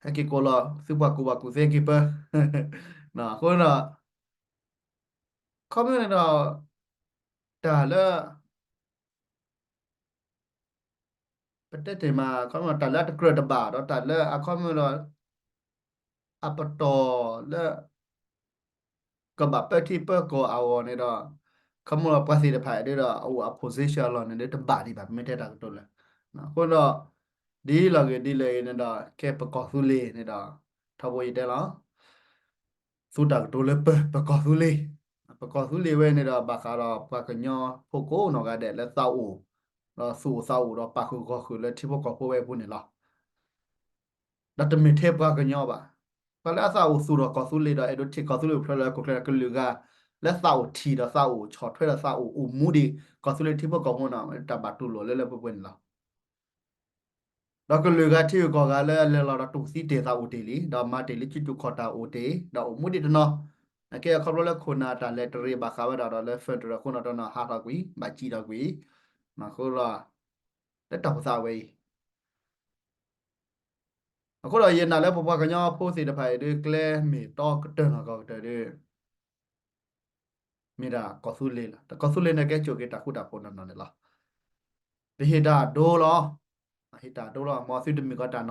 ဟဲက့ၤကိးလီၤ သုပှၤကူၣ်ဘၣ်ကူၣ်သ့ဟဲက့ၤပၢ, အဃိန့ၣ်ဒီး ခီမ့ၢ်န့ၣ်ဒီး တၢ်လၢ ပတဲတ့ၢ်မး ခီမ့ၢ်တၢ်လၢအတကြၢးတဘၣ်ဒီး တၢ်လၢအခီမ့ၢ်ဒီး အပတီၢ်လၢ ကဘၣ်ပၢထံပၢကီၢ်အဂီၢ်န့ၣ်ဒီး ခီမ့ၢ်ပှၤသ့ၣ်တဖၣ်ဒ်ဒီး အအိၣ်အ position အလီၢ်န့ၣ်ဒီး တဘၣ်ဒံးဘၣ် ပမ့ၢ်တဲတၢ်ကတိၤလၢာ်. အဃိဒီး ဒ်လီၤဂ့ၤဒ်လဲၣ်ဂ့ၤန့ၣ်ဒီး ကဲပကီၢ်သူလ့ၤန့ၣ်ဒီး ထီဘိယတဲလီၤ သူတၢ်ကတိၤလၢပ ပကီၢ်သူလ့ၤ, ပကီၢ်သူလ့ၤဝဲန့ၣ်ဒီး ဘၣ်ဃးဒီးပှၤကညီဖိကိးနီၢ်ဂၤဒဲးလၢသးအိၣ် ဒီးသူၣ်အိၣ်သးအိၣ်ဒီးပာ်ဃုာ်ဂီၢ်ဃုာ်လၢထံဖိကီၢ်ဖိဝဲအပူၤန့ၣ်လီၤ. ဒီးတမ့ၢ်ထဲပှၤကညီဘၣ်. ပှၤလၢအသးအိၣ်သူၣ်ထီၣ်ကီၢ်သူလ့ၤဒီးအဲၣ်ဒိးထံၣ်ကီၢ်သူလ့ၤအိၣ်ဖျဲၣ်လၢဟီၣ်ခိၣ်ချၢ ကလုာ်ဂၤလၢသးအိၣ်ထံၣ်ဒီးသးအိၣ်ဆီၣ်ထွဲဒီးသးအိၣ်အိၣ်မူဒံး ကီၢ်သူလ့ၤထံဖိကီၢ်ဖိန့ၣ် တၢ်ဘၣ်တူၢ်လိာ်လၢလၢပှဲၤပှဲၤန့ၣ်လီၤ. ဒီးကလုာ်ဂၤထံဂုၤကီၢ်ဂၤလၢအလဲၤလီၤဒီးတူၢ်သံတ့ၢ်သးအိၣ်တ့ၢ်လံ, ဒီးမၤတ့ၢ်လံကၠူတူၢ်ခီၣ်တၢ်အိၣ်တ့ၢ်, ဒီးအိၣ်မူဒံးတနီၤ, နာ်က့အခီဖျိလၢခိၣ်နၢ်တၢ်လဲၤတရံးဘၣ်ဃးဝဲဒၣ်ဒီးလၢ federal အဃိနီၤ တနီၤဟးထီၣ်ကွံာ် ဘၣ်စံၣ်ထီၣ်ကွံာ်, အဃိလီၤ လၢတၢ်အိၣ်သးဝဲအံၤ အဃိဒီးယနာ်လၢပပှၤကညီဖိသ့ၣ်တဖၣ်အံၤဒုး ကျဲမ့ၢ်တီကတၢၢ်နီၢ်ကီၢ်ကတၢၢ်ဒုး မ့ၢ်ဒၣ်ကီၢ်သူလ့ၤလီၤ. ဒီးကီၢ်သူလ့ၤန့ၣ်ကဲစိာ်က့ၤတၢ်ဃူတၢ်ဖိးနီၢ်နီၢ်န့ၣ်လီၤ. ပဟ့ၣ်တၢ်ဒိလီၤ. ဟ့ၣ်တၢ်ဒိလီၤ မ်သုတမုာ်ကီးတၢ်နီၢ်ကီၢ်တဂ့ၤ.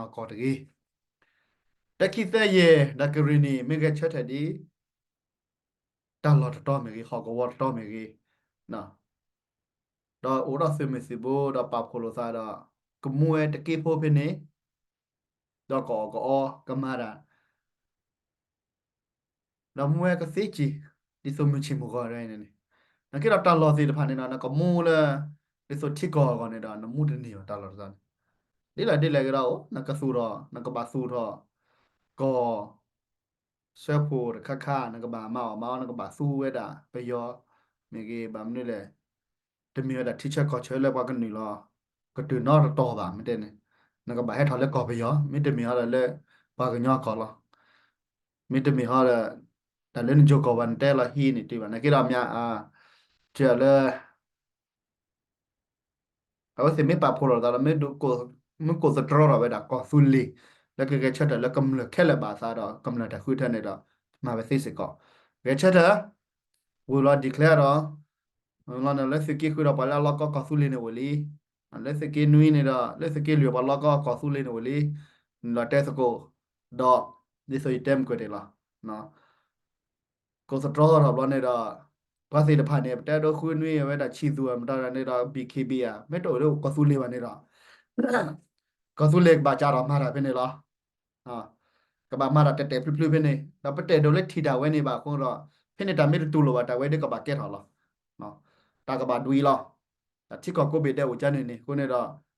တၢ ခံ သၢ ယဲၢ် ဒီးကရ့ၣ်နံၣ် မ့ၢ်ဂဲၤဆၢထၢၣ်ဒ် တၢ်လီၢ်တတီမ့ၢ်ဂ့ၤ ဟီၣ်ကဝီၤတတီမ့ၢ်ဂ့ၤ, ဒီးအိၣ်ဒီးသုးမုၢ်သုးဘိ ဒီးပာ်ဖှိၣ်လိာ်သးဒီး ကမူဝဲတက့ဖိဖဲန့ၣ်, ဒီးကအီၣ်ကအီကမၤတၢ် ဒီးမူဝဲကသ့စ့ၢ် ဒ်သိးမုၢ်ဆ့ၣ်မုၢ်ဂီၤန့ၣ်, နာ်က့ဒီးတၢ်လီၢ်သ့ၣ်တဖၣ်န့ၣ်ဒီး နကမူလၢ ဒ်သိးထံကီၢ်အဂီၢ်န့ၣ်ဒီး နမူတန့ၢ်ဘၣ်တၢ်လီၢ်တတီန့ၣ်, ဒ်လဲၣ်ဒ်လဲၣ်ကဒီးအိၣ် နကသူၣ်ထီၣ် နကဘၣ်သူၣ်ထီၣ် ကီၢ် ဆၢဖှိၣ်တခါခါ နကဘၣ်မၤအီၣ်မၤအီ နကဘၣ်သူဝဲဒၣ်ပယီၤ မ့ၢ်ဂ့ၤ ဘၣ်မနုၤလဲၣ်, တမ့ၢ်ဝဲဒၣ်ထံဆၢကီၢ်ဆၢလၢပှၤကနုာ်လီၤ ကတုၤနီတတီၤဘၣ် မ့ၢ်တဲန့ၣ်, နကဘၣ်ဟဲထီၣ်လၢကီၢ်ပယီၤ မ့တမ့ၢ်ဟီဒီးလၢ ပှၤကညီကီၢ်လီၤ. မ့တမ့ၢ်ဟီဒီး တၢ်လၢနကၠိကီၢ်ဘၣ် နတဲလီၤဟံးန့ၢ်တုၤဘၣ် နာ်က့ဒီးမ့ၢ် ကလၢ အဝဲသ့ၣ်မ့ၢ်ပာ်ဖှိၣ်လိာ်သးဒီး မ့ၢ်ကိးသတြီထီၣ်ဝဲဒၣ်ကီၢ်သူလ့ၤ လၢကဂဲၤဆၢထၢၣ်လၢကမျၢၢ်ခဲလၢာ်ဘၣ်အသးဒီး ကမျၢၢ်တၢ်ဃုထၢန့ၣ်ဒီး မၤဝဲသ့စ့ၢ်ကီး, ဂဲၤဆၢထၢၣ် ဝံၤလီၤ declare ဒီး လီၤန့ၣ်လၢသုးက့ဃုာ်ဒီးပှၤလၢအလီၢ်ကီၢ်ကီၢ်သူလ့ၤန့ၣ်ဝံၤလံ, လၢသုးက့နွံန့ၣ်ဒီး လၢသုးက့လွံၢ်ပှၤလီၢ်ကီၢ်ကီၢ်သူလ့ၤန့ၣ်ဝံၤလံ, နလီၤတဲသကိး, ဒီး ဒ်သိးယတဲမုၢ်ကတ့ၢ်လီၤ ကိးသတြီထီၣ်ဘျီန့ၣ်ဒီး ပှၤသ့ၣ်တဖၣ်န့ၣ် ပတဲဒိဃုနွံအဝဲဒၣ်ဆံးသူၣ်မတၤန့ၣ်ဒီး ဘံၣ်ခ့ဘံၣ်ဧါ မ့ၢ်တအိၣ်လၢကီၢ်သူလ့ၤဘၣ်န့ၣ်ဒီး ကီၢ်သူလ့ၤကဘၣ်ကးထီၣ်မၤတၢ်ဖဲန့ၣ်လီၤ. ကဘၣ်မၤတၢ်တဲာ်တဲာ်ဖျုးဖျုးဖဲန့ၣ် ဒီးပတအဲၣ်ဒိးလၢထံၣ်တၢ်ဝဲန့ၣ်ဘၣ်အဃိဒီး ဖဲန့ၣ်တၢ်မ့ၢ်တတူၢ်လိာ်ဘၣ် တၢ်ဝဲဒၣ်ကဘၣ်ကဲထီၣ်လီၤ. တၢ်ကဘၣ်ဒွံးလီၤ. တၢ်ထံကီၢ်ကိးဘ့ၣ်ဒဲးအိၣ်ကန့ၣ်န့ၣ် အဃိန့ၣ်ဒီး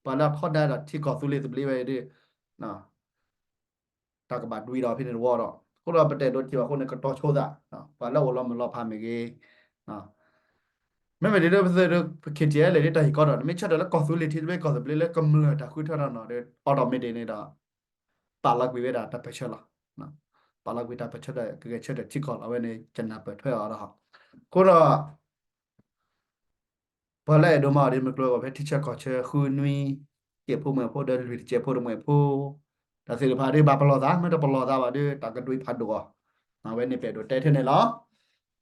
ပှၤလၢအထီဒါဒီးထံကီၢ်သူလ့ၤသဘျ့ဝဲဒၣ် တၢ်ကဘၣ်ဒွံးဒီးဖဲန့ၣ်တဝီဒီး အဃိဒီးပတအဲၣ်ဒိးထံၣ်ဘၣ်အဃိန့ၣ် ကတီၤဆိသး ပှၤလၢအိၣ်လီၤမုၢ်လီၤဖးမ့ၢ်ဂ့ၤ မ့မ့ၢ်ဒ်ဒီးပသုးဒ် ပ ခ့ထံအဲလဲၣ် ဒ်တၢ်ဟ့ၣ်ကီဒီး နမ့ၢ်ဆၢထၢၣ်လၢကီၢ်သူလ့ၤထံသဘျ့ကီၢ်သဘျ့လၢကမျၢၢ်တၢ်ဃုထၢထီၣ်နီၤဒီး automatic န့ၣ်ဒီး ပာ်လီၤကွံာ်ဝဲဒၣ်တၢ်ပၢၢ်ဆၢလီၤ. ပာ်လီၤကွံာ်တၢ်ပၢၢ်ဆၢဒီး ကဂဲၤဆၢထၢၣ်ထံကီၢ်လီၤဝဲန့ၣ် ကနၢ်ပၢၢ်ထွဲအီၤဒီး အဃိဒီး ပှၤလၢအဲၣ်ဒိးမၤအီၤဒ် မ့ၢ်ကျိၤဝဲဖဲထံဆၢကီၢ်ဆၢဃုနွံ တစဲးဖိမုၣ်ဖိဒီးလွံၢ်တစဲးဖိတမုၣ်ဖိ တၢ်သ့ၣ်တဖၣ်ဒ်ဘၣ်ပလီၢ်သး မ့ၢ်တပလီၢ်သးဘၣ်ဒီး တၢ်ကဒွံဖးဒိၣ်အီၤ အဝဲန့ၣ်ပအဲၣ်ဒိးတဲထဲန့ၣ်လီၤ.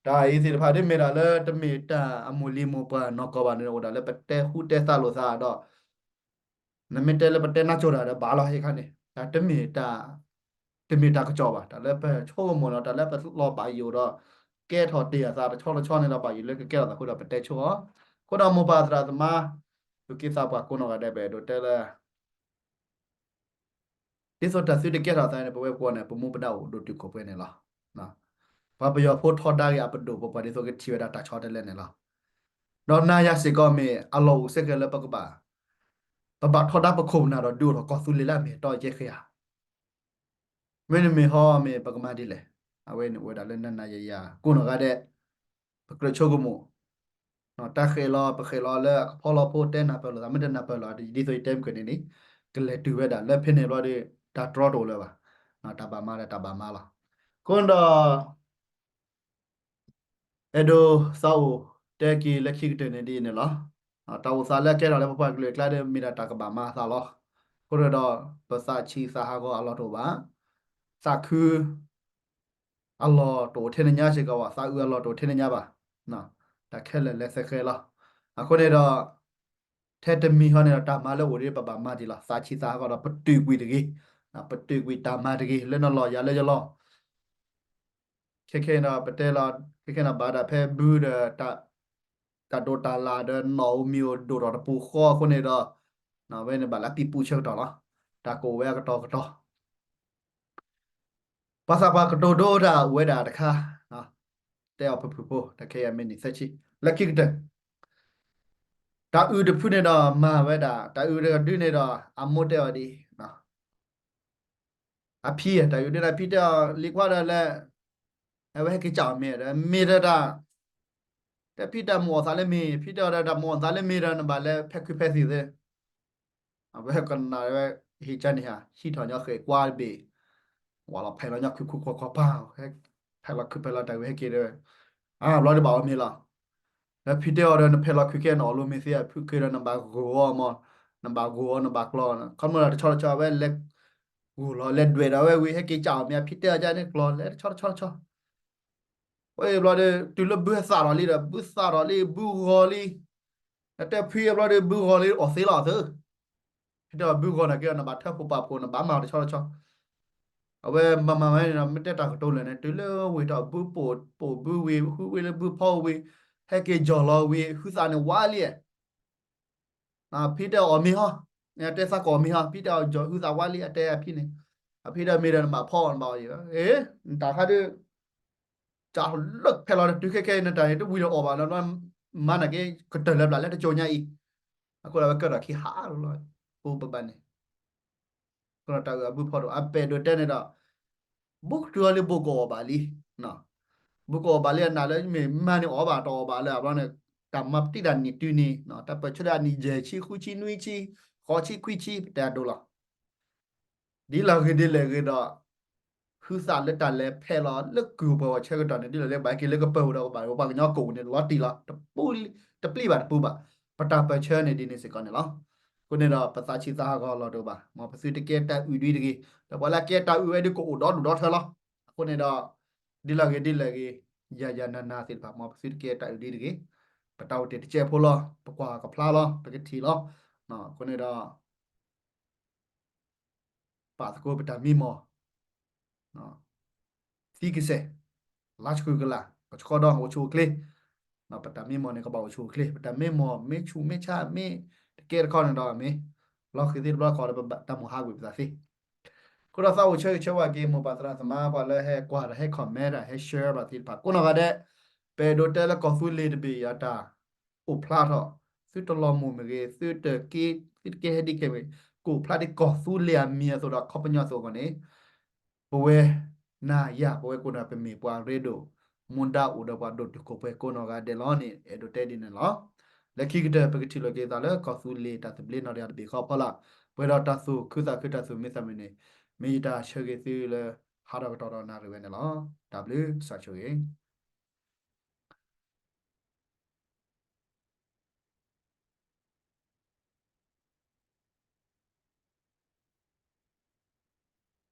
တၢ်အံၤသ့ၣ်တဖၣ်ဒ်မ့ၢ်ဒၣ်လၢတမ့ၢ်တၢ်အမိၢ်လံၤမိၢ်ပှၢ်နီၢ်ကီၢ်ဘၣ်န့ၣ် အိၣ်ဒၣ်လၢပတဲဃူတဲသးလိာ်သးဒီး နမ့ၢ်တဲလၢပတဲနါစိၤတၢ်ဒီးဘၣ်လီၤဟ့ၣ်ခါန့ၣ် တၢ်တမ့ၢ်တၢ် တမ့ၢ်တၢ်ကစီၣ်ဘၣ် တၢ်လၢပဆိကမိၣ်ဒီး တၢ်လၢပလီၤဘၣ်ယိၣ်ဒီး ကဲထီၣ်တ့ၢ်အသးတဆီတဆီန့ၣ်ဒီး ဘၣ်ယိၣ်လၢကကဲထီၣ်သးဃုာ်ဒီးပတဲဆိအီၤ, အဃိဒီးမိၢ်ပၢ်သရၣ်သမါ သူၣ်က့သးပှၢ်ကိးနီၢ်ဂၤဒဲး ပအဲၣ်ဒိးတဲလၢ ဒ်သိးတၢ်သုတကဲထီၣ်သးန့ၣ် ပဝဲပှၤန့ၣ် ပမူပဒါအိၣ်ဒိၣ်တုာ်ခိၣ်ပှဲၤန့ၣ်လီၤ. ပှၤပယီၤဖိထီဒါက့ၤအပဒိၣ် ပပှၤဒ်သိးကထံၣ်ဝဲဒၣ်တၢ်ဆီတလဲန့ၣ်လီၤ. ဒီးနၤယၤစ့ၢ်ကီးမ့ၢ်အလီၢ်အိၣ်စ့ၢ်ကီးလၢပကဘၣ် ပဘၣ်ထီဒါပခိၣ်ပနၢ်ဒီးဒုးအိၣ်ထီၣ်ကီၢ်သူလ့ၤလၢအမ့ၢ်အတီအကဲဃဲဧါ မ့တမ့ၢ်ဟီမ့ၢ်ပကမၤဒ်လဲၣ်. အဝဲန့ၣ်အိၣ်ဝဲဒၣ်လၢနၤနၤယၤယၤကိးနီၢ်ဂၤဒဲး ပကြၢးဆိကမိၣ် တၢ်ဃဲးလီၤ ပဃဲးလီၤလၢအကဖီလီၤဖိတဲနၢ်ပၢၢ်လိာ်သး မ့ၢ်တနၢ်ပၢၢ်လိာ် ဒ်သိးယတဲမုၢ်ကန့ၣ်န့ၣ် ကလဲၤတုၤဝဲဒၣ်လၢဖဲန့ၣ်ဘျီဒီး တၢ်တြီတအိၣ်လၢၤဘၣ်. တၢ်ဘၣ်မၤဒီးတၢ်ဘၣ်မၤလီၤ. အဃိဒီး အဲၣ်ဒိးသးအိၣ်တဲက့ၤလၢခံကတၢၢ်န့ၣ်ဒ်အံၤန့ၣ်လီၤ. တၢ်အိၣ်သးလၢအကဲထီၣ်လၢပပှၤကလုာ်အကျါဒီး မ့ၢ်ဒၣ်တၢ်ကဘၣ်မၤအသးလီၤ. အဃိဒီး ပသးဆံးသးဟးဂီၤအလီၢ်တအိၣ်ဘၣ်. သးခု အလီၢ်တအိၣ်ထဲန့ၣ်ညါစ့ၢ်ကီးဘၣ်, သးအုးအလီၢ်တအိၣ်ထဲန့ၣ်ညါဘၣ်. တၢ်ခဲလၢာ်လဲၤသဃဲၤလီၤ. အဃိန့ၣ်ဒီး ထဲတမံၤဟီန့ၣ်ဒီး တၢ်မၤလၢအိၣ်ဒ်ပဘၣ်မၤဒံးလီၤ. သးဆံးသးဟးဂီၤဒီး ပတုာ်ကွံာ်တဂ့ၤ, ပတုာ်ကွံာ်တၢ်မၤတဂ့ၤ လၢနလီၢ်ယၤလၢယလီၢ် ခဲခဲအံၤဒီး ပတဲလီၤ ခဲခဲအံၤဒီး ဘၣ်ဒၣ်ဖဲဘုဒီး တၢ်ဒိးတၢ်လၢ်ဒီး နီၣ်ဧိၤမံၤဧိၤဒိၣ်ထီၣ်တပူၤဃီအဃိန့ၣ်ဒီး ဝဲန့ၣ်ဘၣ်လၢအပံၤပူၤဆၢကတီၢ်လီၤ. တၢ်ကအိၣ်ဝဲအကတီၢ်ကတီၢ် ပှၤသးပှၢ်ကတိၤဒိတၢ်အိၣ်ဝဲဒၣ်တခါ, တဲအီၤဖုၣ်ဖုၣ်ဖိ တၢ်ခဲအံၤမ့ၢ်နံၣ်သၢဆံ လၢခံကတၢၢ် တၢ်အုးတဖုန့ၣ်ဒီးမၤဝဲဒၣ် တၢ်အုးတဒုန့ၣ်ဒီး အမိၢ်တဲအီၤဒ် အဖံ တၢ်အုးဒ်န့ၣ် အဖံတဲအီၤ လံၤခွါဒီးလဲၣ်, အဝဲဟဲက့ၤကးအီၤမ့ၢ်ဒီး မ့ၢ်ဒီးတၢ် တဲဖံတဲမိၢ်အီၣ်သးလၢမ့ၢ် ဖံတဲအီၤဒီးတၢ်မိၢ်အီၣ်သးလၢမ့ၢ်ဒီး နဘၣ်လဲၤဖဲးခုးဖဲးသံးသ့ အဝဲကနၣ်ဝဲ ဟ့ၣ်ကန့ၣ်ဧါ ဟံးထီၣ်ညီဃဲၤကွၢ်တဘ့ၣ်, ဝဲလီၤဖဲးလီၤညီခုးခုးခီခီပၢ်, ဖဲးလီၤခုးဖဲးလီၤတၢ်ဝဲဟဲက့ၤဒီး, အါဘျီဒ်ဘၣ်အီၤမ့ၢ်လီၤ. ဒီးဖံတဲအီၤဒီး နဖဲးလီၤခုးကဲ နအီၣ်လိမ့ၢ်သ့ အဖုက့ၤဒီး နဘၣ်ဂိၢ်အီၤမး, နဘၣ်ဂိၢ်အီၤ နဘၣ်ကျီ, ခီမီဒီးတဆီတဆီ အဝဲလဲၤဂိၢ်လီၤ လဲၤဒွဲၣ်ဒီးဝဲဝံၤ ဟဲက့ၤကးအီၤမ့ၢ် အဖံတဲအီၤကန့ၣ်ကျီ လဲၤတဆီတဆီတဆီ ဝဲဘျီဒီး တုၤလၢဘုဟဲသၣ်ထီၣ်လံဒီး ဘုသၣ်ထီၣ်လံ ဘုဂီၤလံ, နတဲဖံအဘျီဒီး ဘုဂီၤလံ အီၣ်သ့လီၤအသၢ, ဖံတဲအီၤဘုဂီၤန့ၣ်က့ နဘၣ်ထၢဖိပာ်ဖိ နဘၣ်မၤအီၤတဆီတဆီ, အဝဲမၤမၤဝဲန့ၣ်ဒီး မ့ၢ်တဲတၢ်ကတိၤလၢာ်န့ၣ် တုၤလၢဝ့ၢ်ထီၣ်ဘုပိာ်ပိာ်ဘုဝံၤ ဟုဝဲလၢဘုဖီဝံၤ ဟဲက့ၤယီၢ်လီၤဝံၤ ဟုသးန့ၣ်ဝါလံ, ဖံတဲအီၤအီၣ်မ့ၤဟီ, တဲသးကအီၣ်မ့ၤဟီ, ဖံတဲအီၤယီၢ်ဟုသးဝါလံ အတဲအဖံန့ၣ်, အဖံတဲမ့ၢ်ဒီးနဘၣ်ဖီအီၤနဘၣ်အီၤယံၤ, နတၢ်ခါဒုး ကလၢဖဲလီၤ တုၤခဲခဲအံၤ နတၢ်န့ၣ် တဝံၤလၢအီၣ်ဘၣ်လီၤ, မၤနၢ်က့ၤ ကတၢၢ်လၢပျၢ်လၢတကၠိညါအံၤ, အဃိဒီးဝဲကၢထီၣ်ခံဟးလီၤ, အိၣ်ပဘၣ်န့ၣ်, အဃိဒီးတၢ်အုးအဘုဖီဒိၣ် အပဲာ်ဒိးတဲန့ၣ်ဒီး ဘူးကတုၤအီၤလံ ဘူးကအီၣ်ဘၣ်လံ, ဘူးကအီၣ်ဘၣ်လံ အနာ်လၢမ့ၢ်မၤန့ၢ်အီၣ်ဘၣ်တအီၣ်ဘၣ်လၢအဘျီန့ၣ်, တၢ်မၤပတံၢ်တၢ်နံၣ်တုၤန့ၣ် တၢ်ပၢၢ်ဆၢဒီးအနံၣ်ယဲၢ်ဆံ ဃုဆံ နွံဆံ ဃိးဆံ ခွံဆံ ပတဲအဒိလီၤ. ဒ်လီၤဂ့ၤဒ်လဲၣ်ဂ့ၤဒီး ဟုသးလၢတၢ်လဲၤဖဲးလီၤ လၢကုၢ်ပှၤဂီၢ်ဆၢကတီၢ်န့ၣ် ဒ်လဲၣ်လၢဘၣ်က့ၤလၢကပၢၤပူၤဒီး ပဘၣ်ပှၤကညီကအိၣ်န့ၣ် လီၤတံၢ်လီၤ, တပူၤ, တပျံၤဘၣ်တပူၤဘၣ်, ပတၢ်ပၢၢ်ဆၢန့ၣ်ဒ်န့ၣ်စ့ၢ်ကီးန့ၣ်လီၤ. အဃိန့ၣ်ဒီး ပသးဆံးသးဟးဂီၤလီၤတအိၣ်ဘၣ်, မ်ပသုတကဲတၢ်အုးဒ်တဂ့ၤ, ဒီးပှၤလၢအကဲတၢ်အုးဝဲဒ်ကအိၣ်ဒီဒူၣ်ဒီထၢလီၤ. အဃိန့ၣ်ဒီး ဒ်လီၤဂ့ၤဒ်လဲၣ်ဂ့ၤ, ယၤယၤနၤနၤသ့ၣ်တဖၣ် မ်ပသုတကဲတၢ်အုးဒ်တဂ့ၤ, ပတၢ်အိၣ်တ့ၢ်တစဲးဖိလီၤ, ပကွၢ်ကဖျါလီၤ, ပကထံၣ်လီၤ. အဃိန့ၣ်ဒီး ပာ်သကိးပတၢ်မံမီၢ်, သံကစဲၢ်, လါဆှုကလၢ်, ကဆှီဒီးအိၣ်ဆူၣ်အိၣ်ချ့, ပတၢ်မံမီၢ်န့ၣ် ကဘၣ်အိၣ်ဆူၣ်အိၣ်ချ့, ပတၢ်မံမီၢ် မ့ၢ်ဆူၣ်မ့ၢ်ဆါ မ့ၢ်တကဲတခီန့ၣ်ဒီးမ့ၢ်, လီၤဃံၤသ့ၣ်တဘျီဃီဒီး ပတၢ်မိၣ်ဟးကွံာ်ပသးသ့. အဃိဒီးသးအိၣ်ဆၢဂ့ၤဆၢဝါက့ၤ မိၢ်ပၢ်သရၣ်သမါ ပှၤလၢဟဲကွၢ်ဒီးဟဲ comment ဒီးဟဲ share ဘၣ်သ့ၣ်တဖၣ် ကိးနီၢ်ဂၤဒဲး, ပအဲၣ်ဒိးတဲလၢကီၢ်သူလ့ၤတဘ့ၣ်အတၢ် အိၣ်ဖျါထီၣ်, သုတလီၤမိၢ်မ့ၢ်ဂ့ၤ, သုတက့, သုတကဲဟဲဒ်ကဲမ့ၢ်, ကအိၣ်ဖျါဒ်ကီၢ်သူလ့ၤအမံၤအသိးဒီး ခီပညီအသိးအဂီၢ်န့ၣ်, ပဝဲနၤယၤ ပဝဲကိးနီၢ် ပမ့ၢ်ပှၤရ့ဒိၣ် မူဒါအိၣ်ဒီးပှၤဒိၣ်တုာ်ခိၣ်ပှဲၤကိးနီၢ်ဂၤဒဲးလီၤန့ၣ် အဲၣ်ဒိးတဲဒ်န့ၣ်လီၤ. လၢခံကတၢၢ် ပကထံၣ်လိာ်က့ၤသးလၢကီၢ်သူလ့ၤတၢ်သဘျ့နီၢ်တယၢ်တဘ့ၣ်ဃီအဖီလာ်, ပှဲၤဒီးတၢ်သူၣ်ခုသးခု တၢ်သူၣ်မံသးမုာ်န့ၣ်, မ့ၢ်ယတၢ်ဆၢဂ့ၤသုလၢ ဟးထီၣ်ကတီၢ်ဒီးနၣ်ရံၣ်ဝဲန့ၣ်လီၤ. တၢ်ဘျုးကစၢ်ဆိၣ်ဂ့ၤ